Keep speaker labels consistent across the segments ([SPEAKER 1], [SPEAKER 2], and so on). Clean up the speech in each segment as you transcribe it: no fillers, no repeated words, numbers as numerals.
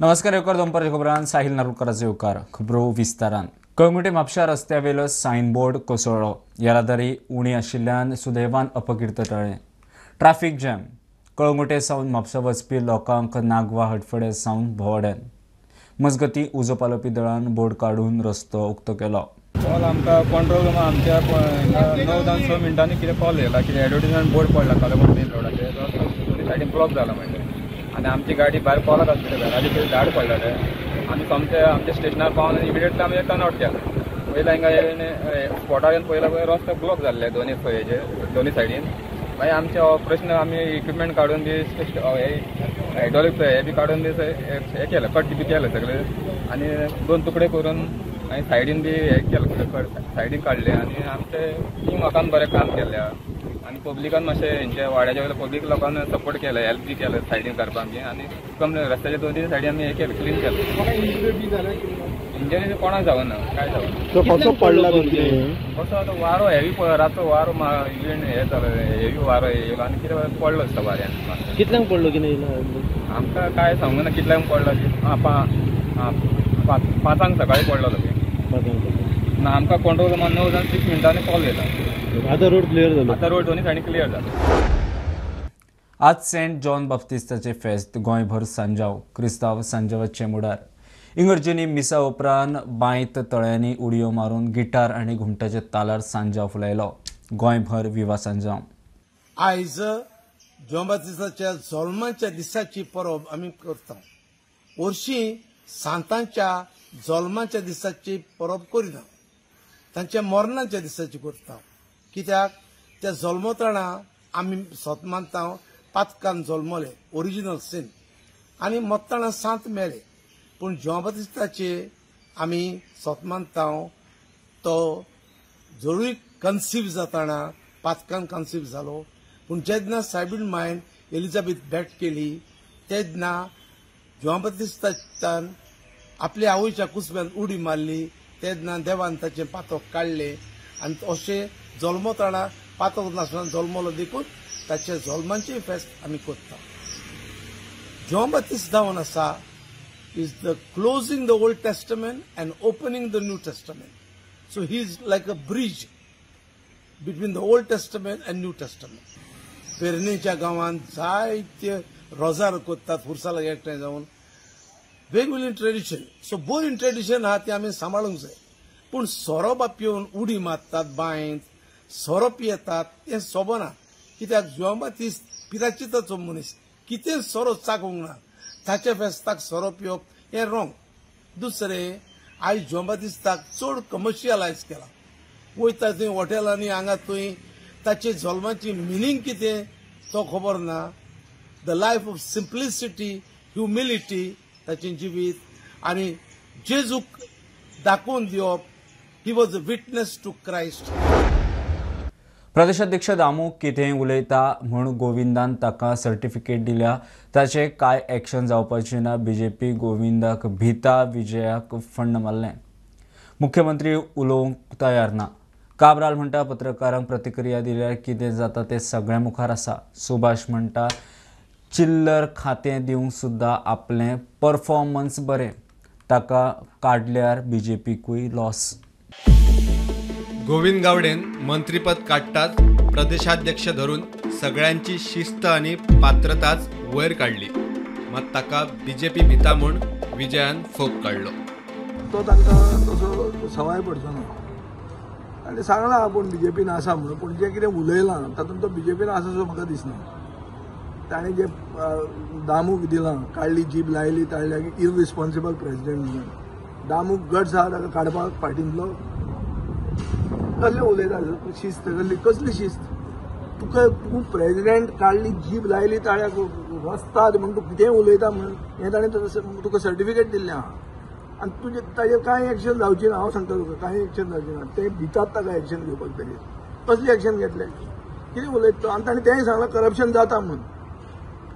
[SPEAKER 1] नमस्कार, येवकार दोनपारच्या खबरान साहिल नारुलकराचो येवकार. खबरो विस्तारान. कळंगूटे म्हापशा रस्त्यावेलो सायनबोर्ड कोसळ्ळो. येरादारी उणी आशिल्ल्यान सुदैवान अपकीर्त टळ्ळें. Traffic jam. कळंगूटे सावन म्हापसा वचपी लोकांक नागवा हटफडे सावन भोंवडेन. मजगती उजो पालोवपी दळान बोर्ड काडून रस्तो उक्तो केलो.
[SPEAKER 2] कॉल आमकां कंट्रोल रूमा आमच्या 9:06 मिनटांनी कितें कॉल येयला कितें एडवर्टीजमेंट बोर्ड पडला कलंगूट मेन रोडाचेर, दोनी सायडीन ब्लॉक जाला म्हणलें आनी आमची गाडी भायर कॉलाक आसली, घराचेर कितें झाड पडलेलें आमी सोमते आमच्या स्टेशनार पावन इमिडिएटली आमी टर्न आवट केलें. पयलीं हिंगा स्पॉटार येवन पयला पळय रस्तो ब्लॉक जाल्ले दोनी हेजे दोनी सायडीन. मागीर आमचे प्रश्न आमी इक्विपमेंट काडून बी हायड्रोलिक हे बी काडून बी हे केलें, कट बी केलें सगळें आनी दोन तुकडे करून मागीर सायडीन बी हे केलें, कट सायडीन काडलें आनी आमचे टीम लोकान बरें काम केलें आनी पब्लिकान मातशें हेंच्या वाड्याच्या वयल्या पब्लीक लोकान सपोर्ट केलें, हेल्प बी केलें सायडीन काडपाक बी आनी कम रस्त्याच्या दोन सायडीन आमी हे केलें, क्लीन केलें. इंजरी कोणाक जावना, काय जावना.
[SPEAKER 3] कसो पडला
[SPEAKER 2] कसो आतां वारो हेवी रातचो वारो इव्हेंट हे जालो, हेवी वारो येयलो आनी कितें पडलो दिसता वाऱ्यान.
[SPEAKER 3] कितल्यांक पडलो कितें
[SPEAKER 2] आमकां काय सांगूं ना कितल्यांक पडलो. आं 5 सकाळीं पडलो तो. ना आमकां कंट्रोल रुमान 9:06 मिनटांनी कॉल येयला.
[SPEAKER 3] आतां रोड क्लियर जालो,
[SPEAKER 2] आतां रोड दोनी सायडीन क्लियर जालो.
[SPEAKER 1] आज सेंट जॉन बाप्तिस्ताचे फेस्त गोंयभर सांजाव. क्रिस्तांव सांजावाचे मुडार. इंग्रजींनी मिसा उपरांत बांयत तळ्यांनी उडयो मारून गिटार आनी घुमटाच्या तालार सांजाव फुलायलो. गोंयभर विवा सांजाव.
[SPEAKER 4] आयज जॉन बाप्तिस्ताच्या जल्माच्या दिसाची परब आमी करता. वर्षी सांतांच्या जल्माच्या दिसाची परब करिना, तांच्या मरणाच्या दिसाची करता. कित्याक त्या जल्मतना आमी सत मानता पातकान जल्मले, ओरिजिनल सीन, आनी मरतना सांत मेले. पूण जॉन बाप्तिस्ताचे आमी सत मानता तो जरूय कन्सीव जातना पातकान कन्सीव जालो, पूण जेन्ना सायबीण मायन एलिझाबेथ भेट केली तेन्ना जॉन बाप्तिस्तान आपल्या आवयच्या कुसब्यान उडी मारली तेन्ना देवान ताचें पातक काडलें आनी अशें जल्मतना पातक नासतना जल्मलो देखून ताचे जल्माचें फेस्त आमी करता. जॉन बाप्तिस्त जावन आसा is the closing the Old Testament and opening the New Testament. So he is like a bridge between the Old Testament and New Testament. पेरणेच्या गांवांत जायते रोजार करतात पुरसाला एकठांय जावन, वेगवेगळी ट्रेडिशन. सो बरी ट्रेडिशन आहा ती आमी सांबाळूंक जाय. पूण सोरो पिवन उडी मारतात बांयत, सोरो पियेतात तें सोबना. कित्याक जॉन बाप्तिस्त पिराचिताचो मनीस, कितें सोरो चाकूंक ना, ताच्या फेस्ताक सोरो पिवप हें रोंग. दुसरें, आयज जॉन बाप्तिस्ताक चड कमर्शियलायज केला. वयता थंय हॉटेलांनी हांगा थंय ताचे जल्माची मिनींग कितें तो खबर ना. The life of simplicity, humility ताचें जिवीत आनी जेजूक दाखोवन दिवप. He was a witness to Christ.
[SPEAKER 1] प्रदेशाध्यक्ष दामू कितें उलयता म्हूण गोविंदान ताका सर्टिफिकेट दिल्या, ताचें कांय एक्शन जावपाचें ना. बीजेपी गोविंदाक भिता, विजयाक फंड मारलें. मुख्यमंत्री उलोवंक तयार ना. काब्राल म्हणटा पत्रकारांक प्रतिक्रिया दिल्यार कितें जाता तें सगळ्यां मुखार आसा. सुभाष म्हणटा चिल्लर खातें दिवंक सुद्दां आपलें परफॉर्मन्स बरें, ताका काडल्यार बीजेपीकूय लॉस.
[SPEAKER 5] गोविंद गावडेन मंत्रीपद काडटात प्रदेशाध्यक्ष धरून सगळ्यांची शिस्त आनी पात्रताच वयर काडली, मात ताका बीजेपी भिता म्हूण विजयान फोग काडलो.
[SPEAKER 6] तो तांकां तसो सवाय पडचो ना आनी सांगलां आपूण बीजेपीन आसा म्हणून, पूण जें कितें उलयलां तातूंत तो बीजेपीन आसा सो म्हाका दिसना. ताणें जें दामूक दिलां, काडली जीब लायली ताळ्याक, इररिस्पॉन्सिबल प्रेजिडेंट म्हणून. दामूक गट्स आहा ताका काडपाक पार्टींतलो. कसलें उलयता शिस्त, कसली कसली शिस्त तुका? तूं प्रेजिडेंट काडली जीब लायली ताळ्याक रस्ताद म्हूण तूं कितेंय उलयता म्हणून हें ताणें तुका सर्टिफिकेट दिल्लें आहा. आनी तुजें ताजेर कांय एक्शन जावची ना, हांव सांगता तुका, कांय एक्शन जावची ना. ते भितात ताका एक्शन घेवपाक. ताजेर कसली एक्शन घेतले, कितें उलयता तो? आनी ताणें तेंय सांगलां करप्शन जाता म्हणून.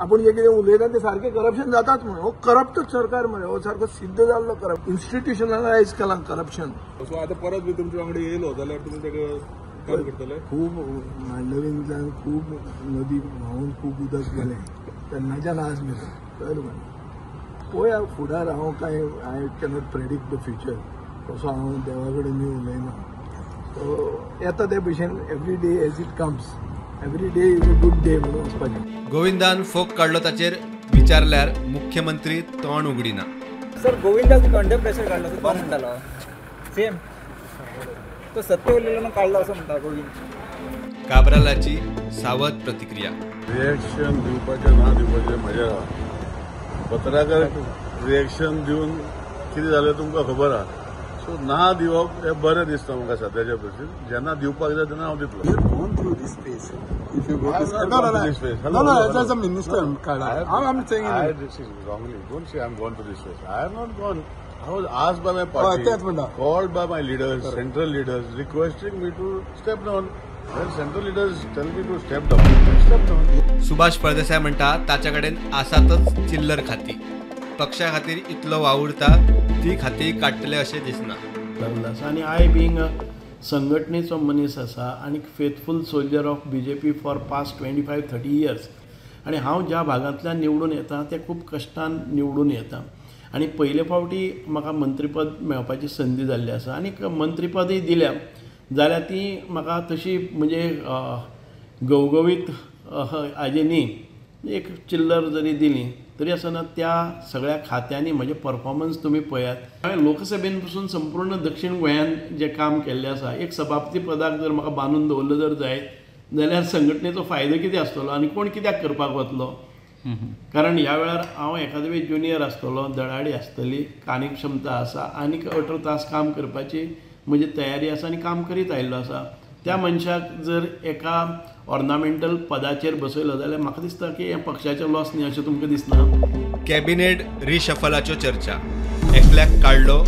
[SPEAKER 6] आपूण जें कितें उलयता तें सारकें करप्शन जाताच म्हणून. हो करप्टच सरकार मरे, हो सारको सिद्ध जाल्लो करप्ट, इन्स्टिट्युशनलायज केलां करप्शन.
[SPEAKER 7] सो आतां परत बी तुमच्या वांगडा येयलो जाल्यार तुमी ताका काम करतले?
[SPEAKER 6] खूब मांडवींतल्यान खूब नदी व्हांवून खूब उदक गेलें तेन्नाच्यान आज मेरेन, कळ्ळें तुका? पळोवया फुडार. हांव कांय I cannot predict the future, तसो हांव देवा कडेन उलयना. सो येता ते भशेन every day as it comes, every day is a good day म्हणून वचपाचें.
[SPEAKER 5] गोविंदान फोग काडलो ताचेर विचारल्यार मुख्यमंत्री तोंड उगडिना.
[SPEAKER 2] सर गोविंदाक अंडर प्रेशर काडलो तो म्हणटालो सेम तो सत्य उरलेलो काडलो असो म्हणटा गोविंद.
[SPEAKER 5] काब्रालाची सावध प्रतिक्रिया.
[SPEAKER 7] रिएक्शन दिवपाचें ना दिवपाचें म्हजें आहा. पत्रकार रिएक्शन दिवन कितें जालें तुमकां खबर आहा. सो ना दिवप हें बरें दिसता म्हाका सद्याच्या परिस्थितीत. जेन्ना दिवपाक जाय तेन्ना हांव दितलो.
[SPEAKER 8] Gone through this phase. If you go to no, no, no, no, no, as a minister, I'm saying
[SPEAKER 7] this is wrongly. Don't say I'm gone to this phase. I have not gone. I was asked by my party, called by my leaders, central leaders, requesting me to step down. When central leaders tell me to step down, I step down.
[SPEAKER 5] Subhash Phaldesai म्हणटा ताच्या कडेन आसातच चिल्लर खाती. पक्षा खातीर इतलो वावुरता ती खाती काडटले अशें दिसना.
[SPEAKER 3] आनी I being संघटनेचो मनीस आसा आनी faithful soldier of BJP for past 25-30 years. आनी हांव ज्या भागांतल्यान निवडून येता ते खूब कश्टान निवडून येता आनी पयले फावटी म्हाका मंत्रीपद मेळपाची संदी जाल्ली आसा आनी मंत्रीपदय दिल्या जाल्यार ती म्हाका तशी म्हणजे गवगवीत हाजी न्ही, एक चिल्लर जरी दिली तरी आसतना त्या सगळ्या खात्यांनी म्हजें परफॉर्मन्स तुमी पळयात. हांवें लोकसभेन पसून संपूर्ण दक्षिण गोंयांत जें काम केल्लें आसा, एक सभापती पदाक जर म्हाका बांदून दवरलो जर जायत जाल्यार संघटनेचो फायदो कितें आसतलो आनी कोण कित्याक करपाक वतलो? कारण ह्या वेळार हांव एखादे वेळ ज्युनियर आसतलो, धडाडी आसतली, आनीक क्षमता आसा, आनीक 18 तास काम करपाची म्हजी तयारी आसा आनी काम करीत आयिल्लो आसा. त्या मनशाक जर एका ऑर्नामेंटल पदाचेर बसयलो जाल्यार म्हाका दिसता की हें पक्षाचें लॉस न्ही अशें तुमकां दिसना.
[SPEAKER 5] कॅबिनेट रिशफलाच्यो चर्चा. एकल्याक काडलो,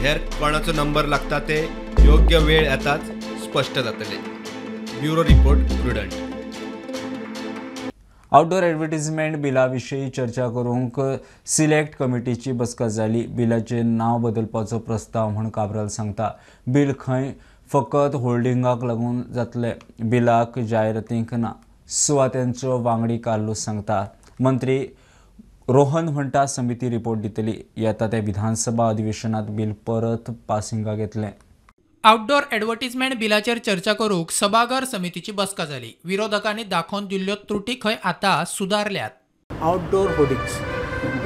[SPEAKER 5] हेर कोणाचो नंबर लागता ते योग्य वेळ येताच स्पश्ट जातले. Bureau report, Prudent.
[SPEAKER 1] Outdoor advertisement बिला विशीं चर्चा करूंक सिलेक्ट कमिटीची बसका जाली. बिलाचें नांव बदलपाचो प्रस्ताव म्हूण काब्राल सांगता. बिल खंय फकत होल्डिंगाक लागून जातलें, बिलाक जायरातींक ना. सुवातेंचो वांगडी कार्लूस सांगता. मंत्री रोहन म्हणटा समिती रिपोर्ट दितली. येता ते विधानसभा अधिवेशनात बिल परत पासिंगाक येतलें.
[SPEAKER 9] आउटडोर एडवर्टीजमेंट बिलाचेर चर्चा करूंक सभाघर समितीची बसका जाली. विरोधकांनी दाखोवन दिल्ल्यो त्रुटी खंय आतां सुदारल्यात.
[SPEAKER 10] Outdoor hoardings,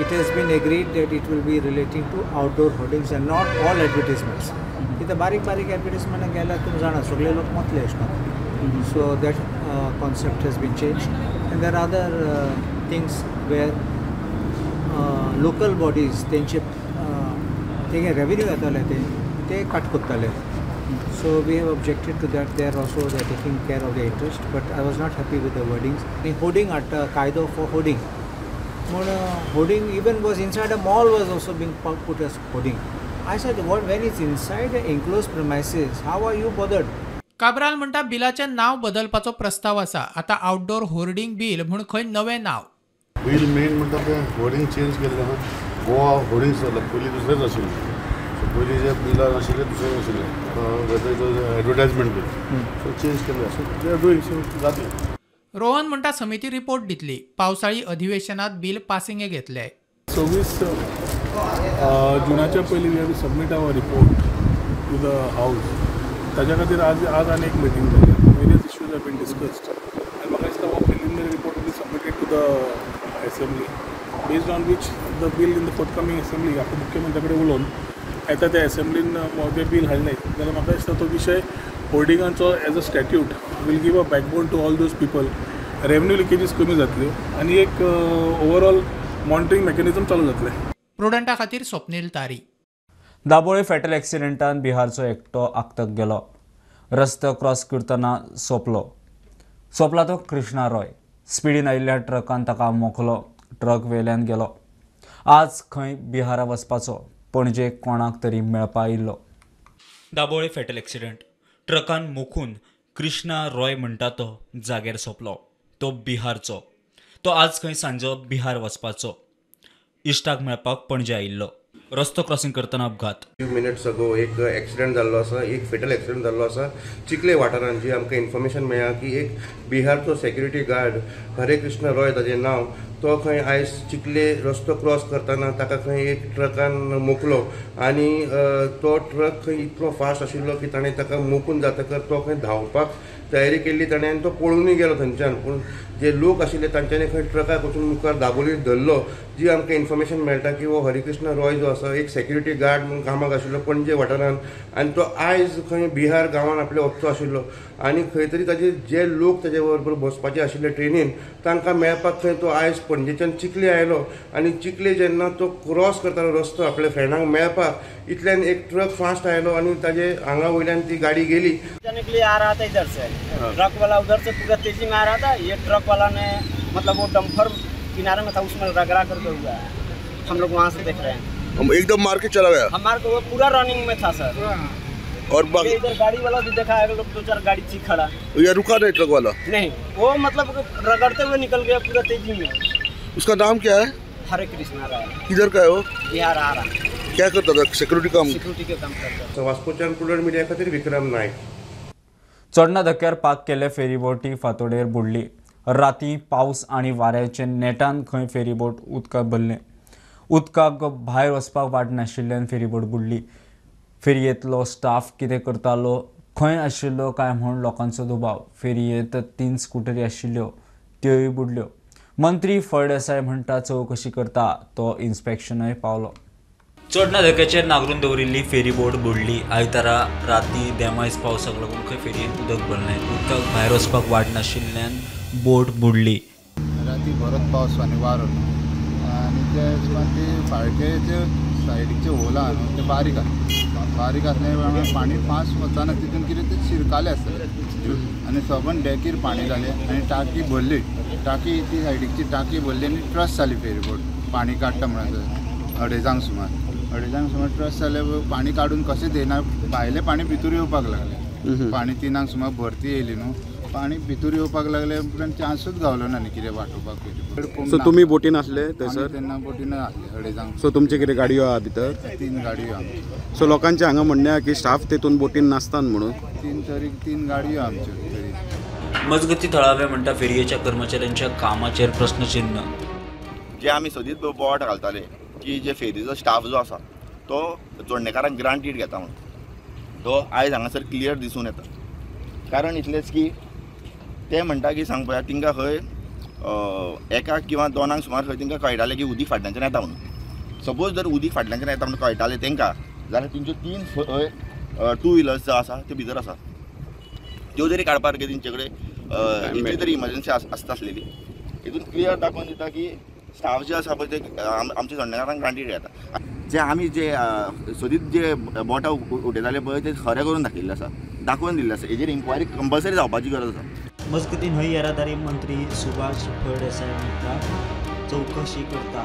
[SPEAKER 10] it has been agreed that it will be relating to outdoor hoardings and not all advertisements. कित्याक बारीक बारीक एडवर्टीजमेंटाक गेल्यार तुमी जाणा सगळे लोक मतले आसना. So that concept has been change and there are other things where local bodies तेंचे तेंगे रेवेन्यू येताले ते कट करताले. So we have objected to that. They are also they are taking care of the interest, but I was not happy with the wordings. Hoarding हाडटा कायदो for hoarding म्हूण hoarding even was inside a mall was also being put as hoarding. I said what when it's inside enclosed premises how are you bothered?
[SPEAKER 9] Cabral म्हणटा बिलाचें नांव बदलपाचो प्रस्ताव आसा. आतां outdoor hoarding bill म्हूण खंय नवें नांव.
[SPEAKER 7] बील मेन म्हणटा तें होर्डिंग चेंज केल्लें आहा. गोवा होर्डिंग जालें, पयलीं दुसरेंच आशिल्लें. पयलीं जे बिलां आशिल्लें दुसरें आशिल्लें, एडवर्टायजमेंट बील सो चेंज केल्लें. So they are doing so जातलें.
[SPEAKER 9] रोहन म्हणटा समिती रिपोर्ट दितली. पावसाळी अधिवेशनात बिल पासिंगे घेतले.
[SPEAKER 11] 26 जुनाच्या पयलीं we have to submit our report to the house. ताच्या खातीर आज आज आनी एक मिटींग जाली. Various issues have been discussed आनी म्हाका दिसता हो preliminary report will be submitted to the assembly based on which the bill in the forthcoming assembly. आतां मुख्यमंत्र्या कडेन उलोवन येता त्या एसेंब्लीन तें बील हाडलें जाल्यार म्हाका दिसता तो विशय होर्डिंगांचो as a statute will give a backbone to all those people. Revenue leakages कमी जातल्यो आनी एक ओवरऑल मॉनिटरींग मॅकॅनिजम चालू जातलें.
[SPEAKER 9] प्रुडंटा खातीर स्वप्नील तारी.
[SPEAKER 1] दाबोळे फॅटल एक्सिडेंटान बिहारचो एकटो आक्तक गेलो. रस्तो क्रॉस करतना सोंपलो. सोंपला तो कृष्णा रॉय. स्पिडीन आयिल्ल्या ट्रकान ताका मोखलो. ट्रक वेल्यान गेलो. आज खंय बिहारा वचपाचो पणजे कोणाक तरी मेळपा आयिल्लो. दाबोळे फॅटल एक्सिडेंट ट्रकान मोखून कृष्णा रॉय म्हणटा तो जाग्यार सोंपलो. तो बिहारचो. तो आज खंय सांजो बिहार वचपाचो. इश्टाक मेळपाक पणजे आयिल्लो. रस्तो क्रॉसिंग करतना अपघात.
[SPEAKER 12] फ्यू मिनट्स अगो एक एक्सिडेंट जाल्लो आसा, एक फेटल एक्सिडेंट जाल्लो आसा चिखले वाठारांत. जी आमकां इन्फॉर्मेशन मेळ्ळा की एक बिहारचो सेक्युरिटी गार्ड हरे कृष्ण रॉय ताजें नांव, तो खंय आयज चिखले रस्तो क्रॉस करतना ताका खंय एक ट्रकान मोखलो आनी तो ट्रक खंय इतलो फास्ट आशिल्लो की ताणें ताका मोखून जातकर तो खंय धांवपाक तयारी केल्ली ताणें आनी तो पळूनय गेलो थंयच्यान. पूण जे लोक आशिल्ले तांच्यांनी खंय ट्रकाक वचून मुखार दाबोली धरलो. जी आमकां इन्फॉर्मेशन मेळटा की हो हरिकृष्ण रॉय जो आसा एक सेक्युरिटी गार्ड म्हणून कामाक आशिल्लो पणजे वाठारान आनी तो आयज खंय बिहार गांवान आपले वचचो आशिल्लो आनी खंय तरी ताजे जे लोक ताजे बरोबर बसपाचे आशिल्ले ट्रेनीन तांकां मेळपाक खंय तो आयज पणजेच्यान चिखले आयलो आनी चिखले जेन्ना तो क्रॉस करतालो रस्तो आपल्या फ्रेंडांक मेळपाक इतल्यान एक ट्रक फास्ट आयलो आनी ताजे आंगा वयल्यान ती गाडी गेली.
[SPEAKER 13] आ रहा था इधर से ट्रक वाला, उधर से पूरा तेजी में आ रहा था. ये ट्रक वाला ने मतलब वो डंपर किनारे में था उसमें रगड़ा करके हुआ है. हम लोग वहाँ से देख रहे हैं,
[SPEAKER 8] हम एकदम मार के चला गया.
[SPEAKER 13] हमारे को वो पूरा रनिंग में था सर.
[SPEAKER 8] और
[SPEAKER 13] इधर गाड़ी वाला भी देखा है, लोग दो चार गाड़ी थी खड़ा.
[SPEAKER 8] ये रुका नहीं ट्रक वाला?
[SPEAKER 13] नहीं, वो मतलब रगड़ते हुए निकल गया पूरा तेजी में.
[SPEAKER 8] उसका नाम क्या है?
[SPEAKER 13] हरे कृष्णा राय.
[SPEAKER 8] किधर का है वो?
[SPEAKER 13] बिहार आ रहा.
[SPEAKER 8] क्या करता था? सिक्योरिटी काम.
[SPEAKER 13] सिक्योरिटी के काम करता.
[SPEAKER 12] वास्कोच्यान प्रुडंट मिडिया खातीर विक्रम नायक.
[SPEAKER 1] चोडणा धक्क्यार पार्क केल्ले फेरीबोटी फांतोडेर बुडली. राती पावस आनी वाऱ्याचे नेटान खंय फेरीबोट उदकाक भरलें. उदकाक भायर वचपाक वाट नाशिल्ल्यान फेरीबोट बुडली. फेरयेंतलो स्टाफ कितें करतालो, खंय आशिल्लो काय म्हूण लोकांचो दुबाव. फेरयेंत 3 स्कुटरी आशिल्ल्यो, त्योय बुडल्यो. मंत्री फळदेसाय म्हणटा चवकशी करता, तो इन्स्पेक्शनय पावलो. चोडणा धक्क्याचेर नागरून दवरिल्ली फेरीबोट बुडली. आयतारा राती देमायज पावसाक लागून खंय फेरयेंत उदक भरलें. उदकाक भायर वचपाक वाट नाशिल्ल्यान बोट बुडली.
[SPEAKER 14] राती बरोच पावस आनी वारो आनी त्या हिशोबान ती फाळकेचे सायडीचे होल आहा न्हू ते बारीक आसा. बारीक आसल्या प्रमाणे पाणी फास्ट वचना, तितून कितें ते शिरकाले आसतले आनी सबंद डेकीर पाणी जालें आनी टाकी भरली. टाकी ती सायडीची टाकी भरली आनी ट्रस जाली फेरीबोट. पाणी काडटा म्हणसर अडेजांक सुमार, अडेजांक सुमार ट्रस जाले. पाणी काडून कशें येना, भायलें पाणी भितर येवपाक लागलें. पाणी 3 सुमार भरती येयली न्हू, पाणी भितर येवपाक लागले उपरांत चान्सूच गावलो ना न्ही कितें वाटोवपाक.
[SPEAKER 15] सो तुमी बोटीन आसले थंयसर?
[SPEAKER 14] तेन्ना बोटीन आसले अडेजांक.
[SPEAKER 15] सो तुमचे कितें गाडयो आहा भितर?
[SPEAKER 14] 3 गाडयो आमच्यो.
[SPEAKER 15] सो लोकांचें हांगा म्हणणें आहा की स्टाफ तेतून बोटीन नासतात म्हणून.
[SPEAKER 14] 3 गाडयो आमच्यो तरी.
[SPEAKER 1] मजगती थळावे म्हणटा फेरयेच्या कर्मचाऱ्यांच्या कामाचेर प्रस्नचिन्ह.
[SPEAKER 16] जे आमी सदींच बोवाट घालताले की जे फेरीचो स्टाफ जो आसा तो चोडणेकारांक ग्रांटीड घेता म्हणून, तो आयज हांगासर क्लियर दिसून येता. कारण इतलेंच की ते म्हणटा की सांग पळया तिंकां खंय एका किंवा 2 सुमार खंय तिंकां कळटालें की उदीक फाटल्यानच्यान येता म्हणून. सपोज जर उदीक फाटल्यानच्यान येता म्हणून कळटालें तेंकां जाल्यार तेंच्यो 3 खंय टू व्हिलर्स जो आसा त्यो भितर आसा, त्यो जरी काडपाक तेंचे कडेन इतली तरी इमर्जन्सी आसता आसलेली. हितून क्लियर दाखोवन दिता की स्टाफ जे आसा पळय ते आमच्या चोडणेकारांक ग्रांटीड घेता. जे आमी जे सदींच जे बोटां उडयताले पळय ते खरें करून दाखयल्लें आसा, दाखोवन दिल्लें आसा. हेजेर इन्क्वायरी कंपल्सरी जावपाची गरज आसा.
[SPEAKER 17] मजगतीं न्हंय येरादारी मंत्री सुभाष फळदेसाय म्हणटा चवकशी करता.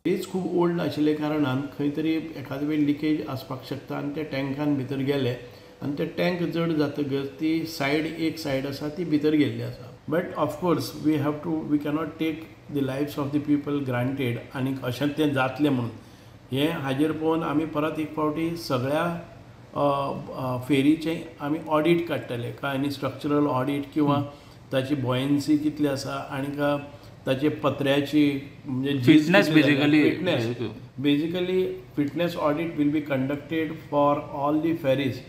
[SPEAKER 3] ब्रीज खूब ओल्ड आशिल्ल्या कारणान खंय तरी एखादे वेळ लिकेज आसपाक शकता आनी त्या टँकान भितर गेले आनी ते टँक जड जातकच ती सायड एक सायड आसा ती भितर गेल्ली आसा. But of course we have to, we cannot take the lives of the people granted आनी अशें तें जातलें म्हणून हें हाजेर पळोवन आमी परत एक फावटी सगळ्या फेरीचें आमी ऑडीट काडटले. काय आनी स्ट्रक्चरल ऑडीट किंवा ताची बॉयन्सी कितली आसा आनी ताचे पत्र्याची म्हणजे
[SPEAKER 1] fitness, basically
[SPEAKER 3] fitness, basically fitness audit will be conducted for all the ferries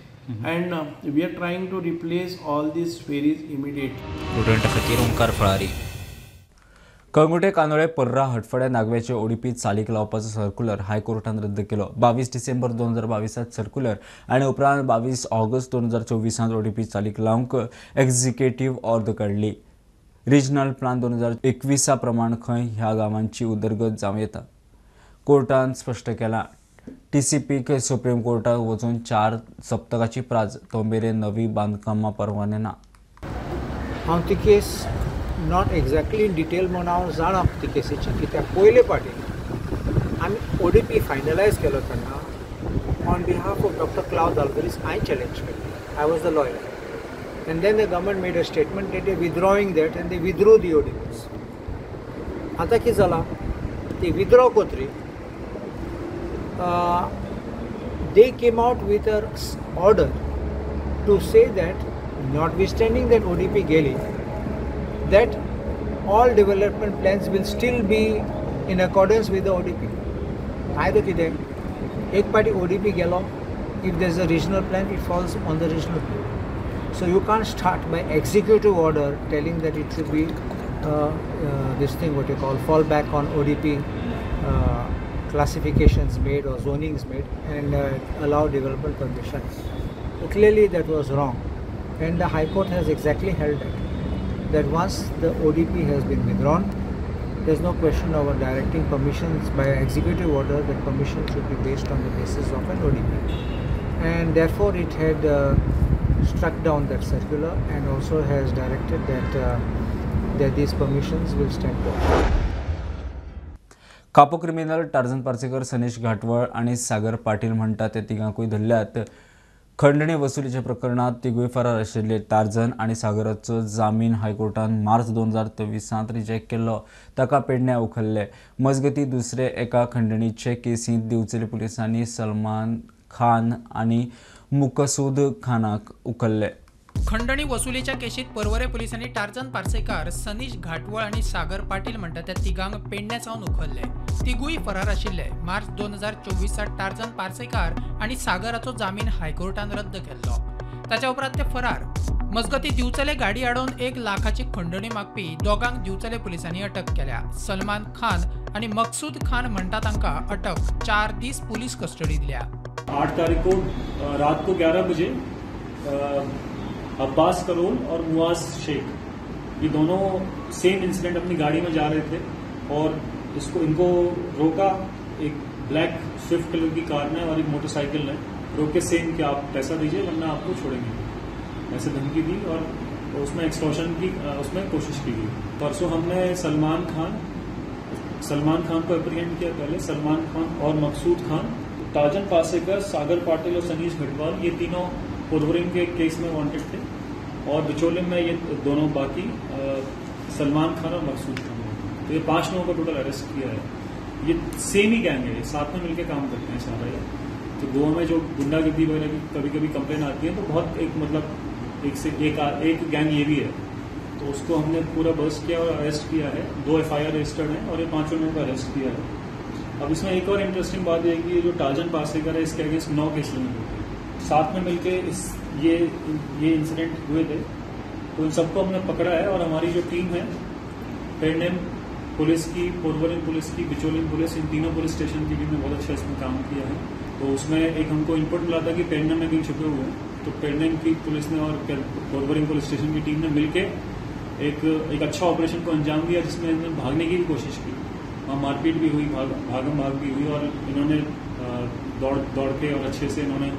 [SPEAKER 3] and we are trying to replace all these ferries immediately.
[SPEAKER 1] Prudent खातीर ओंकार फळारी. कळंगुटे कांदोळे पर्रा हटफड्या नागव्याचे ओडीपी चालीक लावपाचो सर्क्युलर हायकोर्टान रद्द केलो. 22 डिसेंबर 2022 सर्क्युलर आनी उपरांत 22 ऑगस्ट 2024 ओडीपी चालीक लावंक एक्झिक्युटीव ऑर्द काडली. रिजनल प्लान 2021 प्रमाण खंय ह्या गांवांची उदरगत जावं येता, कोर्टान स्पश्ट केलां. टीसीपीक सुप्रीम कोर्टाक वचून 4 सप्तकाची प्राज, तो मेरेन नवी बांदकामां परवाने ना.
[SPEAKER 10] हांव ती case not exactly in detail म्हणून हांव जाणा ती केसीची, कित्याक पयले फावटी आमी ओडीपी फायनलायज केलो तेन्ना on behalf of doctor Claude Alvares हांवें चॅलेंज केली. I was the lawyer and then the government made a statement that they withdrawing that and they withdrew the ODPs. आतां कितें जालां, ती withdraw कोत्री they came out with a order to say that notwithstanding that ODP गेली, that all development plans will still be in accordance with the ODP. कायदो कितें, एक पाटी ODP गेलो, if there is a regional plan, it falls on the regional plan. So you can't start by executive order telling that it should be this thing what you call fall back on ODP classifications made or zonings made and allow development permissions. So clearly that was wrong, and the High Court has exactly held that once the ODP has been withdrawn, there is no question of directing permissions by executive order, that permission should be based on the basis of an ODP. And therefore it had struck down that circular and also has directed that these permissions will stand quashed.
[SPEAKER 1] कापो criminal Tarzan Parsekar, Sanesh Ghatwal आनी सागर पाटील म्हणटा ते तिगांकूय धरल्यात. खंडणी वसुलीच्या प्रकरणात तिगूय फरार आशिल्ले. Tarzan आनी सागराचो जामीन हायकोर्टान मार्च 2023 रिजेक्ट केल्लो. ताका पेडण्या उखल्ले. मजगती दुसरे एका खंडणीचे केसींत दिवचले पुलिसांनी सलमान खान आनी मुकसूद खानाक उखल्ले.
[SPEAKER 9] खंडणी वसुलीच्या केशीत पर्वरे पोलिसांनी टार्झन पार्सेकार, सनीश घाटवळ आनी सागर पाटील म्हणटा त्या तिगांक पेडण्या सावन उखल्ले. तिगूय फरार आशिल्ले. मार्च 2024 टार्झन पार्सेकार आनी सागराचो जामीन हायकोर्टान रद्द केल्लो. ताच्या उपरांत ते फरार. मजगती दिवचले गाडी आडोवन 1 लाखाची खंडणी मागपी दोगांक दिवचले पोलिसांनी अटक केल्या. सलमान खान आनी मकसूद खान म्हणटा तांकां अटक 4 दीस पुलीस कस्टडी दिल्या.
[SPEAKER 18] 8 तारीख को रात को 11 बजे अब्बास करोल और मुआज शेख ये दोनों सेम इंसिडेंट अपनी गाड़ी में जा रहे थे और इसको इनको रोका एक ब्लैक स्विफ्ट कलर की कार ने और एक मोटरसाइकिल ने रोके, सेम कि आप पैसा दीजिए वरना आपको छोड़ेंगे, ऐसे धमकी दी और उसमें एक्सटॉर्शन की उसमें कोशिश की गई। परसों हमने सलमान खान को एप्रीहेंड किया पहले, सलमान खान और मकसूद खान, टार्जन पासेकर, सागर पाटिल और सनीश घटवाल ये तीनों पोरवरिंग के केस में वांटेड थे और बिचौलिम में ये दोनों बाकी सलमान खान और मकसूद खान, तो ये 5 लोगों को टोटल अरेस्ट किया है। ये सेम ही गैंग है, साथ में मिलकर काम करते हैं सारा ये। तो गोवा में जो गुंडागिर्दी वगैरह की कभी कभी कंप्लेन आती है तो बहुत एक मतलब एक से एक गैंग ये भी है, तो उसको हमने पूरा बस्ट किया और अरेस्ट किया है। 2 FIR registered हैं और ये 5 लोगों को अरेस्ट किया है। अब इसमें एक और इंटरेस्टिंग बात यह है कि ये जो टार्जन पासेकर है इसके अगेंस्ट 9 केस लगे, साथ में मिलके इस ये इंसिडेंट हुए थे, तो इन सबको हमने पकड़ा है। और हमारी जो टीम है पेडनेम पुलिस की, पोरवरिंग पुलिस की, बिचौलिम पुलिस, इन तीनों पुलिस स्टेशन की टीम ने बहुत अच्छा इसमें काम किया है। तो उसमें एक हमको इनपुट मिला था कि पेडनेम में कहीं छुपे हुए हैं, तो पेडनेम की पुलिस ने और पोरवरिंग पुलिस स्टेशन की टीम ने मिलकर एक अच्छा ऑपरेशन को अंजाम दिया, जिसमें इन्होंने भागने की भी कोशिश की, वहाँ मारपीट भी हुई, भागम भाग भी हुई और इन्होंने दौड़ के और अच्छे से इन्होंने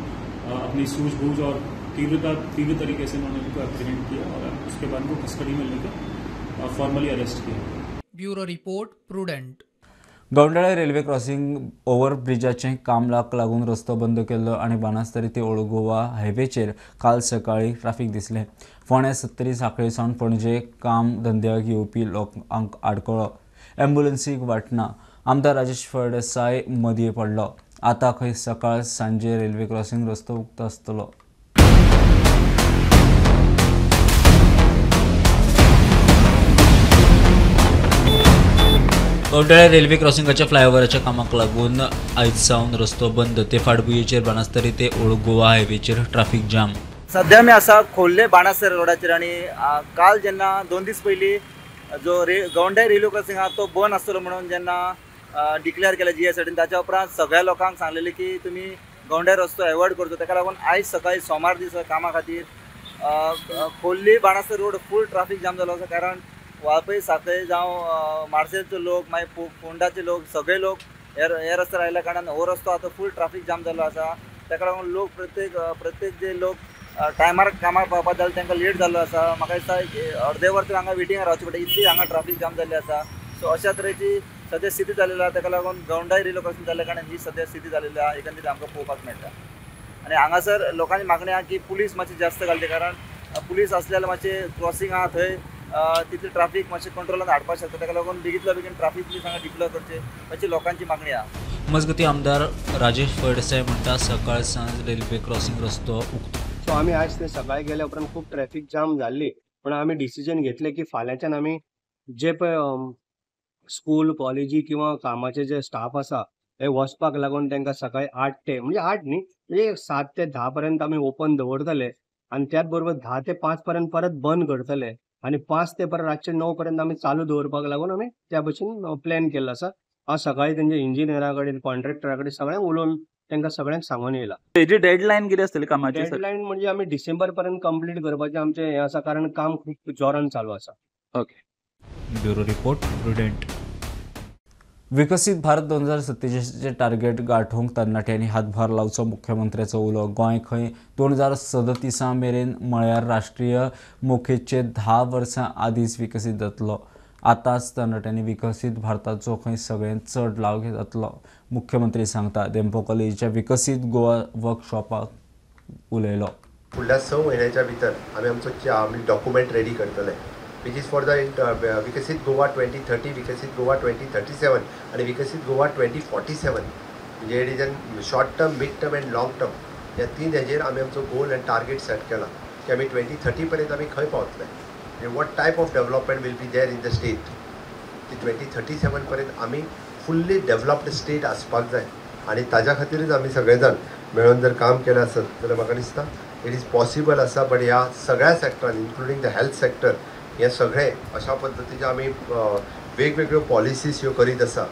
[SPEAKER 18] अपनी सूझबूझ और तीव्र तरीके से इन्होंने इनको एप्रीहेंड किया और उसके बाद इनको कस्टडी में लेकर फॉर्मली अरेस्ट किया।
[SPEAKER 9] Bureau report, Prudent.
[SPEAKER 1] Gaondale railway crossing over ब्रिजाचें कामलाक लागून रस्तो बंद केल्लो आनी बाणास्तरी ते ओल्ड गोवा हायवेचेर काल सकाळीं ट्राफीक दिसलें। फोंड्या 70 सांखळे सावन पणजे काम धंद्याक येवपी लोकांक आडकळो, एम्ब्युलन्सीक वाटना। आमदार राजेश फळदेसाय मदीं पडलो। आतां खंय सकाळ सांजे रेल्वे क्रॉसिंग रस्तो उक्तो आसतलो। गौंडाळे रेल्वे क्रॉसिंगाच्या फ्लायओव्हराच्या कामाक लागून आयज सावन रस्तो बंद। ते फाटभुंयेचेर बाणास्तरी ते ओल्ड गोवा हायवेचेर ट्राफीक जाम।
[SPEAKER 19] सध्या मी आसा खोर्ले बाणास्तरी रोडाचेर आनी काल जेन्ना 2 दीस पयलीं जो गौंडाळे रेल्वे क्रॉसिंग आहा तो बंद आसतलो म्हणून जेन्ना डिक्लेअर केलें GSRTन, ताच्या उपरांत सगळ्या लोकांक सांगलेलें की तुमी गौंडाळे रस्तो एवॉयड करचो। ताका लागून आयज सकाळीं सोमार दीस कामा खातीर Khorlim Banastari road full traffic jam जालो आसा, कारण वाळपय साखळे जावं मार्सेलचो लोक, मागीर फोंडाचे लोक, सगळे लोक हे रस्त्यार आयिल्ल्या कारणान हो रस्तो आतां फूल ट्राफीक जाम जाल्लो आसा। ताका लागून लोक प्रत्येक जे लोक टायमार कामार पावपाक जाल्यार तांकां लेट जाल्लो आसा। म्हाका दिसता अर्दे वर तरी हांगा वेटिंगार रावचें पडटा, इतली हांगा ट्राफीक जाम जाल्ली आसा। सो अशा तरेची सद्या स्थिती जाल्ली आसा। ताका लागून गौंडाळे रेल्वे क्रॉसिंग जाल्ल्या कारणान ही सद्या स्थिती जाल्ली आसा, एकंदरीत आमकां पळोवपाक मेळटा। आनी हांगासर लोकांची मागणी आसा की पुलीस मातशी जास्त घालची, कारण पुलीस आसले जाल्यार मातशें क्रॉसिंग आसा थंय तितली ट्राफीक मातशें कंट्रोलान हाडपाक शकता। ताका लागून बेगींतल्या बेगीन ट्राफीक पुलीस हांगा डिप्लॉय करचे अशी लोकांची मागणी आसा।
[SPEAKER 1] मजगती आमदार राजेश फळदेसाय म्हणटा सकाळ सांज रेल्वे क्रॉसिंग रस्तो उक्तो
[SPEAKER 20] सो आमी आयज ते सकाळी गेल्या उपरांत खूब ट्रॅफिक जाम जाल्ली, पूण आमी डिसिजन घेतले की फाल्यांच्यान आमी जे पळय स्कूल कॉलेजी किंवा कामाचे जे स्टाफ आसा हे वचपाक लागून तांकां सकाळी 8 ते म्हणजे 8 न्ही म्हणजे 7 ते 10 पर्यंत आमी ओपन दवरतले आनी त्याच बरोबर 10 ते 5 पर्यंत परत बंद करतले आनी 5 ते परत रातचे 9 पर्यंत आमी चालू दवरपाक लागून आमी त्या भशेन प्लॅन केल्लो आसा. हांव सकाळी तेंच्या इंजिनियरा कडेन कॉन्ट्रॅक्टरा कडेन सगळ्यांक उलोवन तांकां सगळ्यांक सांगून येयला.
[SPEAKER 21] तेजी डेडलायन कितें आसतली कामाची?
[SPEAKER 20] डेडलायन म्हणजे आमी डिसेंबर पर्यंत कंप्लीट करपाचें आमचें हें आसा, कारण काम खूब जोरान चालू आसा.
[SPEAKER 21] Okay,
[SPEAKER 1] bureau report, Prudent. विकसीत भारत 2047 टार्गेट गांठोवंक तरणाट्यांनी हातभार लावचो मुख्यमंत्र्याचो उलो. गोंय खंय 2037 मेरेन म्हळ्यार राष्ट्रीय मोखेचे 10 वर्सां आदींच विकसीत जातलो. आतांच तरणाट्यांनी विकसीत भारताचो खंय सगळ्यांत चड लाव घेतलो, मुख्यमंत्री सांगता. धेंपो कॉलेजीच्या विकसीत गोवा वर्कशॉपाक उलयलो.
[SPEAKER 22] फुडल्या 6 म्हयन्याच्या भितर आमी आमचो आमी डॉक्युमेंट रेडी करतले, which is for the Viksit Goa 2030, Viksit Goa 2037 आणि विकसित गोवा 2047. म्हणजे it is an short term, mid term and long term ह्या 3 हेजेर आमी आमचो गोल आनी टार्गेट सेट केला की आमी 2030 पर्यंत आमी खंय पावतले, म्हणजे what type of development will be there in the state. की 2037 पर्यंत आमी फुल्ली डेव्हलप्ड स्टेट आसपाक जाय आनी ताज्या खातीरच आमी सगळे जाण मेळून जर काम केलें आसत जाल्यार म्हाका दिसता it is possible आसा. बट ह्या सगळ्या सेक्टरान इन्क्लुडींग the health sector हे सगळे अशा पद्दतीचे आमी वेगवेगळ्यो पॉलिसीज ह्यो करीत आसा.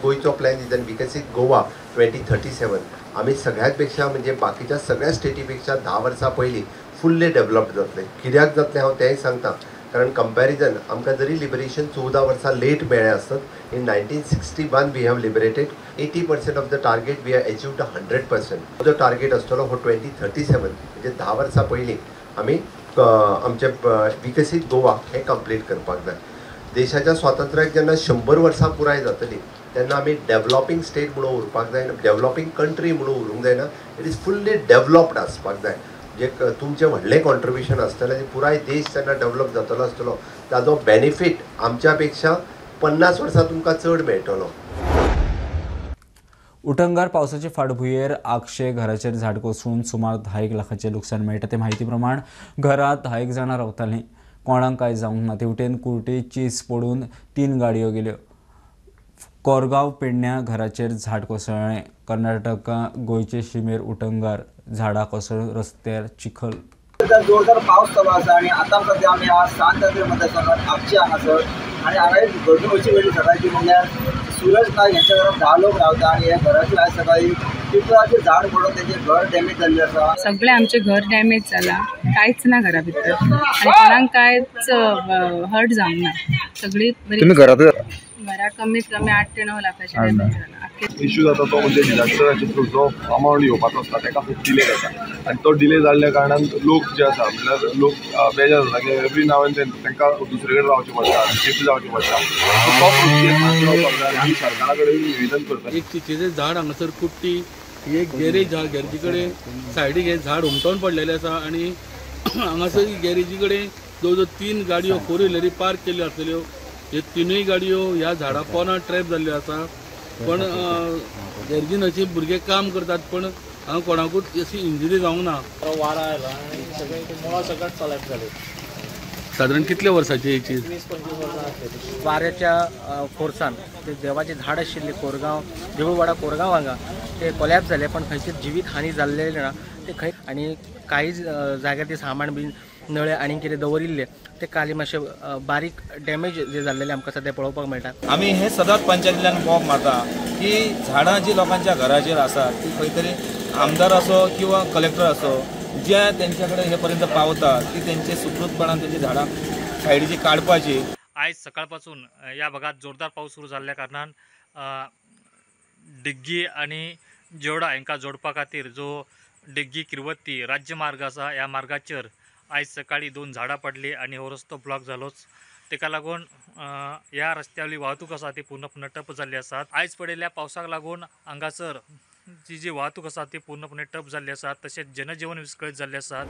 [SPEAKER 22] गोंयचो प्लॅन is विकसीत गोवा 2037 आमी सगळ्यात पेक्षा म्हणजे बाकीच्या सगळ्या स्टेटी पेक्षा 10 वर्सां पयलीं फुल्ली डेव्हलप्ड जातले. कित्याक जातलें हांव तेंय सांगता, कारण कंपॅरिजन आमकां जरी लिबरेशन 14 वर्सां लेट मेळ्ळें आसत, in 1961 we have liberated 80% of the target we have achieved 100%. जो टार्गेट आसतलो हो 2037 म्हणजे 10 वर्सां पयलीं आमी आमचें विकसीत गोवा हें कंप्लीट करपाक जाय. देशाच्या स्वातंत्र्याक जेन्ना 100 वर्सां पुराय जातली तेन्ना आमी डेव्हलपींग स्टेट म्हणून उरपाक जायना, डेव्हलपींग कंट्री म्हणून उरूंक जायना, it is fully developed आसपाक जाय. जे तुमचें व्हडलें कॉन्ट्रिब्युशन आसतलें, पुराय देश जेन्ना डेव्हलप जातलो आसतलो ताजो बेनिफीट आमच्या पेक्षा 50 वर्सां तुमकां चड मेळटलो.
[SPEAKER 1] उटंगार पावसाचे फाटभुंयेर आगशे घराचेर झाड कोसळून सुमार 10 लाखाचें लुकसाण मेळटा. ते म्हायती प्रमाण घरांत 10 जाणां रावतालीं, कोणाक कांय जावंक ना. तेवटेन कुर्टी चीज पडून 3 गाडयो गेल्यो. कोरगांव पेडण्या घराचेर झाड कोसळ्ळें. कर्नाटका गोंयचे शिमेर उटंगार झाडां कोसळून रस्त्यार चिखल.
[SPEAKER 23] जोरदार पावस चालू आसा आनी आतां सद्या आमी आज सांत मतदारसंघात आगशी हांगासर आनी हांगा एक घडणूक अशी घडली सकाळची, म्हणल्यार सूरज नायक यांच्या घरात 10 लोक रावता आनी ह्या घराचेर आयज सकाळी पिपळाचें झाड पडून तेचें घर डॅमेज जाल्लें आसा.
[SPEAKER 24] सगळें आमचें घर डॅमेज जालां, कांयच ना घरा भितर आनी कोणाक कांयच हर्ट जावंक ना. सगळी बरी घरा कमीत कमी 8 ते 9 लाखाचें डॅमेज जालां.
[SPEAKER 25] इश्यू जाता तो म्हणजे डिजास्टराचे थ्रू जो अमावंट येवपाचो आसता ताका खूब डिले जाता आनी तो डिले जाल्ल्या कारणान लोक जे आसा म्हणल्यार लोक बेजार जाता की एवरी नाव एंड then तांकां दुसरे कडेन रावचें पडटा, शिफ्ट जावचें पडटा. सो तो प्रोसिजर जावपाक जाय आनी सरकारा कडेन निवेदन करता.
[SPEAKER 26] एक चिचेचें झाड हांगासर कुट्टी, एक गॅरेज आहा, गॅरेजी कडेन सायडीक हें झाड हुमटोवन पडलेलें आसा आनी हांगासर गॅरेजी कडेन जवळ जवळ 3 गाडयो 4 व्हिलरी पार्क केल्ल्यो आसतल्यो. ह्यो 3 गाडयो ह्या झाडा पोंदा ट्रॅप जाल्ल्यो आसा. पण गॅरेजीन अशे भुरगे काम करतात, पण हांगा कोणाकूच अशी इंजरी जावंक ना.
[SPEAKER 27] वारा आयला आनी सगळें मुळां सकट चलप जालें.
[SPEAKER 26] सादारण कितल्या वर्साची ही चीज?
[SPEAKER 27] 20-25 वर्सां आसतली.
[SPEAKER 28] वाऱ्याच्या फोर्सान ते देवाचें झाड आशिल्लें कोरगांव, देऊळवाडा कोरगांव हांगा ते कोलॅप्स जालें, पण खंयची जिवीत हानी जाल्लेली ना ते खंय. आनी काही जाग्यार ते सामान बीन नळे आनी कितें दवरिल्ले ते काली मातशे बारीक डॅमेज जे जाल्लेले आमकां सद्या पळोवपाक मेळटा.
[SPEAKER 29] आमी हे सदांच पंचायतींतल्यान बोब मारता की झाडां जी लोकांच्या घराचेर आसा ती खंय तरी आमदार असो किंवा कलेक्टर असो जे तेंच्या कडेन हे पर्यंत पावता ती तेंचे सुकृतपणान तेंची झाडां सायडीची काडपाची.
[SPEAKER 30] आयज सकाळपासून या भागात जोरदार पाऊस सुरू जाल्ल्या कारणान डिग्गी आनी जेवडा हांकां जोडपा खातीर जो डिग्गी किरवत्ती राज्य मार्ग आसा ह्या मार्गाचेर आयज सकाळी 2 झाडां पडली आनी हो रस्तो ब्लॉक जालोच. ताका लागून ह्या रस्त्यावयली वाहतूक आसा ती पूर्णपणे ठप्प जाल्ली आसा. आयज पडिल्ल्या पावसाक लागून हांगासर जी जी वाहतूक आसा ती पूर्णपणे ठप्प जाल्ली आसा, तशेंच जनजीवन विस्कळीत जाल्लें आसा.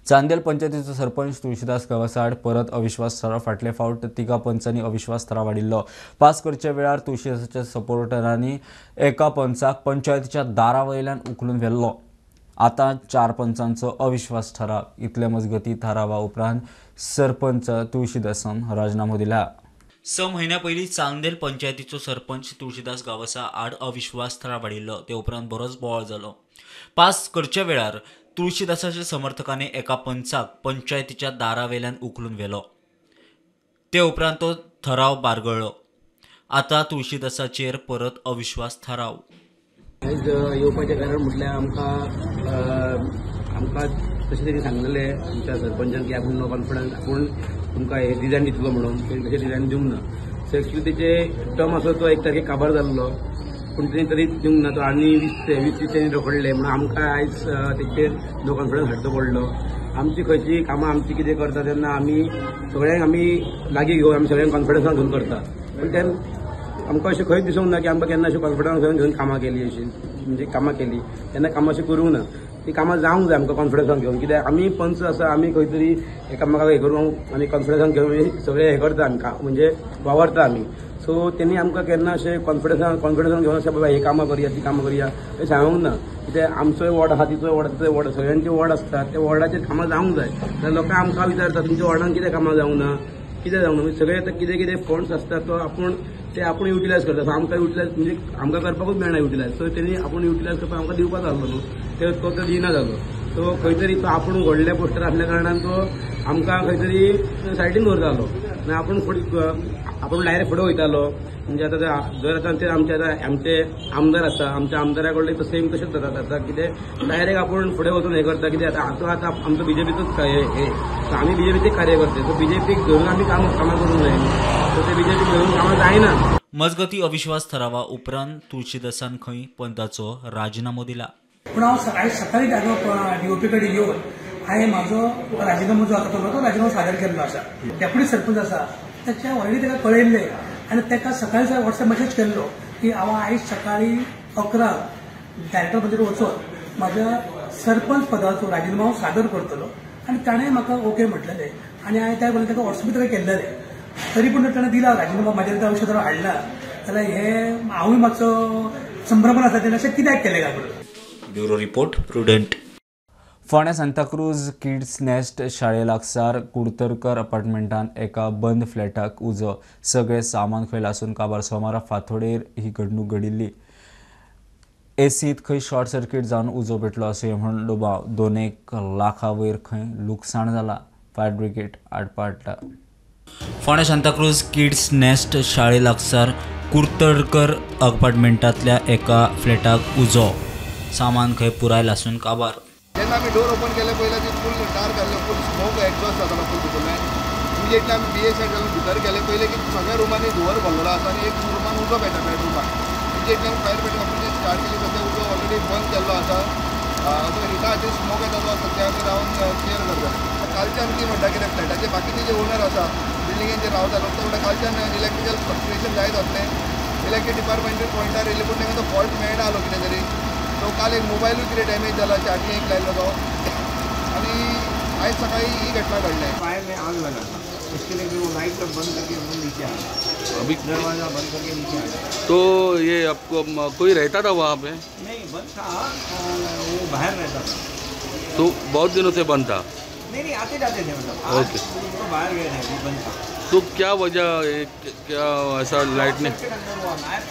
[SPEAKER 1] चांदेल पंचायतीचो सरपंच तुळशीदास गांवस आड परत अविश्वास थाराव. फाटले फावट तिगा पंचांनी अविश्वास थाराव हाडिल्लो. पास करच्या वेळार तुळशीदासाच्या सपोर्टरांनी एका पंचाक पंचायतीच्या दारा वयल्यान उखलून व्हेल्लो. आतां 4 पंचांचो अविश्वास थाराव. इतले मजगती थारावा उपरांत सरपंच तुळशीदासान राजीनामो दिला. 6 म्हयन्या पयलीं चांदेल पंचायतीचो सरपंच तुळशीदास गांवसा आड अविश्वास थाराव हाडिल्लो. ते उपरांत बरोच बोवाळ जालो. पास करच्या वेळार तुळशीदासाच्या समर्थकांनी एका पंचाक पंचायतीच्या दारावेल्यान उखलून व्हेलो. ते उपरांत तो थाराव बारगळ्ळो. आतां तुळशीदासाचेर परत अविश्वास थाराव.
[SPEAKER 2] आयज येवपाचें कारण म्हटल्यार आमकां आमकां तशें तेणी सांगलेलें आमच्या सरपंचान की आपूण नो कॉन्फिडन्स, आपूण तुमकां हे डिजायन दितलो म्हणून. तेणी तशें डिजायन दिवंक ना. सो एक्चुली तेचे टर्म आसलो तो 1 तारखेक काबार जाल्लो, पूण तेणी तरी दिवंक ना. तो आनी 20 दीस तेणी रखडले म्हणून आमकां आयज तेचेर नो कॉन्फिडन्स हाडचो पडलो. आमची खंयची कामां आमची कितें करता तेन्ना आमी सगळ्यांक आमी लागीं घेवन आमी सगळ्यांक कॉन्फिडन्सान घेवन करता. पूण तेन्ना आमकां अशें खंयच दिसूंक ना की आमकां केन्ना अशें कॉन्फिडन्सान घेवन कामां केली अशी, म्हणजे कामां केली तेन्ना कामां अशीं करूंक ना. ती कामां जावंक जाय आमकां कॉन्फिडन्सान घेवन. कित्याक आमी पंच आसा, आमी खंय तरी एकामेकाक हें करून आमी कॉन्फिडन्सान घेवन सगळें हें करता आमी, म्हणजे वावरता आमी. सो तेणी आमकां केन्ना अशें कॉन्फिडन्सान घेवन अशें बाबा हे कामां करया ती कामां करया अशें सांगूंक ना. कित्याक आमचोय वॉर्ड आसा, तिचोय वॉर्ड आसा, वॉर्ड सगळ्यांचे वॉर्ड आसता, त्या वॉर्डाचेर कामां जावंक जाय. जाल्यार लोकां आमकां विचारता तुमच्या वॉर्डान कितें कामां जावंक ना, कितें जावंक ना. म्हणजे सगळे आतां कितें कितें फंड्स आसता तो आपूण ते आपूण युटिलायज करता. सो आमकां युटिलायज म्हणजे आमकां करपाकूच मेळना युटिलायज. सो तेणी आपूण युटिलायज करपाक आमकां दिवपाक जाल्लो न्हू, ते तो दिना जालो. सो खंय तरी तो आपूण व्हडल्या पोस्टर आसल्या कारणान तो आमकां खंय तरी सायडीन दवरतालो आनी आपूण आपूण डायरेक्ट फुडें वयतालो. म्हणजे आतां जर आतां ते आमचे आतां आमचे आमदार आसा, आमच्या आमदारा कडले सेम तशेंच जाता. आतां कितें डायरेक्ट आपूण फुडें वचून हें करता. कितें आतां आतां आमचो बीजेपीचोच हे, आमी बीजेपीचें कार्य करता. सो बीजेपीक धरून आमी कामां करूंक जाय, सो ते बीजेपीक धरून कामां जायना.
[SPEAKER 1] मजगती अविश्वास थारावा उपरांत तुळशीदासान खंय पंचाचो राजीनामो दिला.
[SPEAKER 4] पूण हांव सकाळी सकाळी डीओपी कडेन येवन हांवें म्हाजो राजीनामो जो आसा तो राजीनामो सादर केल्लो आसा. डेप्युटी सरपंच आसा ताच्या ऑलरेडी ताका कळयल्लें आनी ताका सकाळी वॉट्सएप मेसेज केल्लो की हांव आयज सकाळी 11 डायरेक्टर मंदिर वचून म्हाज्या सरपंच पदाचो राजीनामो सादर करतलो आनी ताणें म्हाका ओके म्हटलेलें आनी हांवें त्या बरोबर ताका वॉट्सएप ताका केल्लेलें. तरी पूण ताणें दिला राजीनामो, म्हाजेर अविश्वास थाराव हाडला जाल्यार हें हांवूय मातसो संभ्रमण आसा तेणें अशें कित्याक केलें काय म्हणून.
[SPEAKER 1] Bureau report, Prudent. Ponda Santacruz Kids Nest शाळे लागसार कुडतरकर अपार्टमेंटान एका बंद फ्लॅटाक उजो. सगळें सामान खंय लासून काबार. सोमारा फांतोडेर ही घडणूक घडिल्ली. एसींत खंय शॉर्ट सर्किट जावन उजो पेटलो आसूं म्हूण दुबाव. 2 लाखा वयर खंय लुकसाण जाला. फायर ब्रिगेड आडपाडटा. फोंड्या सांताक्रूज किड्स नेस्ट शाळे लागसार कुडतरकर अपार्टमेंटांतल्या एका फ्लॅटाक उजो. सामान खंय पुराय लासून काबार.
[SPEAKER 14] जेन्ना आमी डोर ओपन केले पयलें ती फूल डार्क जाल्लो, फूल स्मोक एक्झॉस्ट जातालो फूल भितरल्यान. इमिजिएटली आमी बी ए सायड घालून भितर गेले पयलें की सगळ्या रुमांनी धुंवर भरलेलो आसा आनी एक रुमान उजो पेटा बेडरुमान. इमिजिएटली आमी फायर ब्रिगेड ऑफिसीन स्टार्ट केली. सद्या उजो ऑलरेडी बंद केल्लो आसा. जो हिटाचेर स्मोक येता तो सद्या आमी रावन क्लियर करता. कालच्यान ती म्हणटा कितें फ्लॅटाचे बाकीचे जे ओनर आसा बिल्डिंगेन जे रावता लोक ते म्हणटा कालच्यान इलेक्ट्रिकल फ्लक्चुएशन जायत आसलें. इलेक्ट्रीक डिपार्टमेंटूय पॉयंटार येयले पूण तांकां तो फॉल्ट मेळना आलो कितें तरी. सो काल एक मोबायलूय कितें डॅमेज जाला, चार्जिंग एक लायल्लो तो. आनी आयज सकाळी ही घटना घडली.
[SPEAKER 5] फायर में आग लगा था, उसके लिए फिर वो लाइट सब बंद करके हम नीचे आ गए.
[SPEAKER 26] अभी
[SPEAKER 5] दरवाज़ा बंद करके नीचे आ गए.
[SPEAKER 26] तो ये आपको कोई रहता था वहाँ पे?
[SPEAKER 5] नहीं, बंद था, वो बाहर रहता था.
[SPEAKER 26] तो बहुत दिनों से बंद था?
[SPEAKER 5] नहीं, आते जाते थे, मतलब ओके तो बाहर गए थे, अभी बंद था.
[SPEAKER 26] तो क्या वजह, क्या ऐसा लाइट ने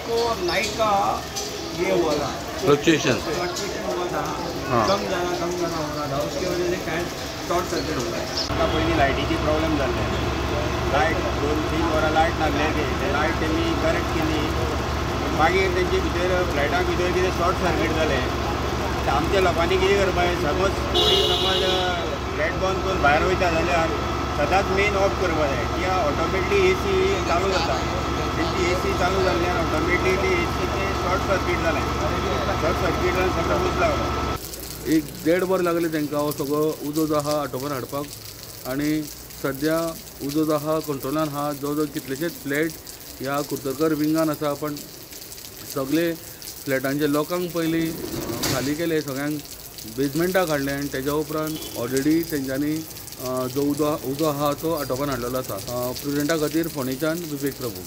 [SPEAKER 5] को लाइट का ये हुआ था,
[SPEAKER 26] फ्लक्चुएशन
[SPEAKER 5] हुआ था, कम जाना हो रहा था, उसकी वजह से शायद शॉर्ट सर्किट हो गया.
[SPEAKER 6] आतां पयलीं लायटीची प्रॉब्लम जाल्ले, लायट 2-3 वरां लायट नासलेली, ते लायट तेमी करेक्ट केली. मागीर तेंचे भितर फ्लॅटाक भितर कितें शॉर्ट सर्किट जालें. आमच्या लोकांनी कितें करपाक जाय, समज कोणी समज फ्लॅट बंद करून भायर वयता जाल्यार सदांच मेन ऑफ करपाक जाय, कित्याक ऑटोमेटिकली ए सी चालू जाता. तेंची ए सी चालू जाल्ल्यान ऑटोमेटिकली ए सीचें शॉर्ट सर्किट जालें. शॉर्ट सर्किट जावन सगळो उजो लागलो.
[SPEAKER 26] 1-1.5 वर लागले तांकां हो सगळो उजो जो आहा आटोवन हाडपाक. आनी सद्या उजो जो आहा कंट्रोलान आहा. जवळ जवळ कितलेशेच फ्लॅट ह्या कुडतरकर विंगान आसा, पण सगळे फ्लॅटांचे लोकांक पयलीं खाली केले, सगळ्यांक बेजमेंटाक हाडलें आनी तेज्या उपरांत ऑलरेडी तेंच्यांनी जो उजो आहा तो आटोपान हाडलेलो आसा. प्रुडंटा खातीर फोंडेच्यान विवेक प्रभू.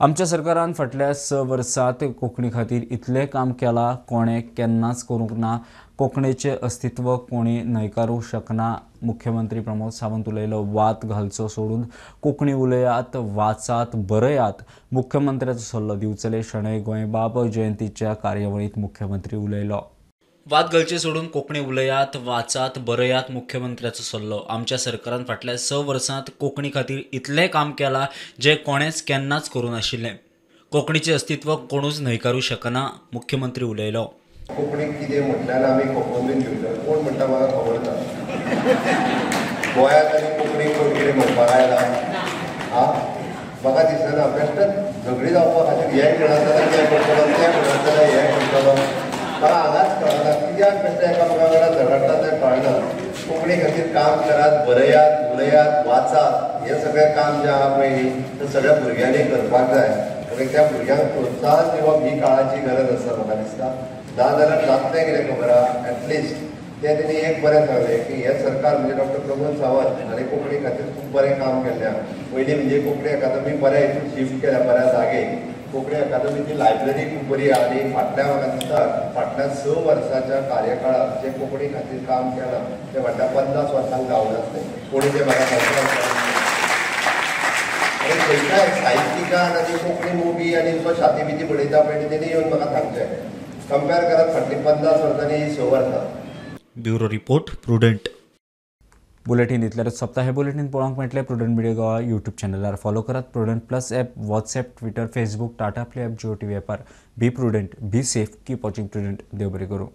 [SPEAKER 1] आमच्या सरकारान फाटल्या 6 वर्सांत कोंकणी खातीर इतलें काम केलां कोणें केन्नाच करूंक ना. कोंकणीचें अस्तित्व कोणी न्हयकारूंक शकना. मुख्यमंत्री प्रमोद सावंत उलयलो. वाद घालचो सोडून कोंकणी उलयात, वाचात, बरयात. मुख्यमंत्र्याचो सल्लो दिवचले शणै गोंयबाब जयंतीच्या कार्यावळींत मुख्यमंत्री उलयलो. वाद घालचे सोडून कोंकणी उलयात, वाचात, बरयात. मुख्यमंत्र्याचो सल्लो. आमच्या सरकारान फाटल्या 6 वर्सांत कोंकणी खातीर इतलें काम केलां जें कोणेंच केन्नाच करूं नाशिल्लें. कोंकणीचें अस्तित्व कोणूच न्हयकारूं शकना. मुख्यमंत्री उलयलो.
[SPEAKER 22] कोंकणीक कितें म्हटल्यार आमी खपोवन घेवचो. कोण म्हणटा म्हाका खबर ना. गोंयांत आनी कोंकणीक कोण कितें म्हणपाक आयला हा म्हाका दिसना. बेश्टेच झगडी जावपा खातीर हें म्हणत जाल्यार तें म्हणटलो, तें म्हणत जाल्यार हें म्हणटलो. म्हाका हांगाच कळना कित्याक बेश्टें एकामेका कडेन झगडटा तें कळना. कोंकणी खातीर काम करात, बरयात, उलयात, वाचात. हें सगळें काम जें आहा पळय न्ही तें सगळ्या भुरग्यांनी करपाक जाय. आनी त्या भुरग्यांक प्रोत्साहन दिवप ही काळाची गरज आसा म्हाका दिसता. ना जाल्यार जातलें कितें खबर आहा. एटलिस्ट तें तेणी एक बरें सांगलें की हें सरकार म्हणजे डॉक्टर प्रमोद सावंत हाणें कोंकणी खातीर खूब बरें काम केल्लें आहा. पयलीं म्हणजे कोंकणी अकादमी बऱ्या हितून शिफ्ट केल्या बऱ्या जागे. कोंकणी अकादमीची लायब्ररी खूब बरी आहा आनी फाटल्या म्हाका दिसता फाटल्या 6 वर्साच्या कार्यकाळांत जें कोंकणी खातीर काम केलां तें फाटल्या 50 वर्सांक जावनासलें. कोणी तें म्हाका सांगता. आनी खंयच्याय साहित्यिकान आनी कोंकणी मोगी आनी जो छाती बिती बडयता पळय तेणी येवन म्हाका सांगचें. कंपेर करात फाटलीं 50 वर्सांनी 6 वर्सां.
[SPEAKER 1] Bureau report, Prudent. Bulletin इतल्यारच सोंपता. हे बुलेटीन पळोवंक मेळटलें प्रुडंट मिडिया गोवा यूट्यूब चॅनलार. फॉलो करात Prudent plus app, WhatsApp, Twitter, Facebook, Tata Play app, Jio TV ॲपार. Be prudent, be safe, keep watching Prudent. देव बरें करूं.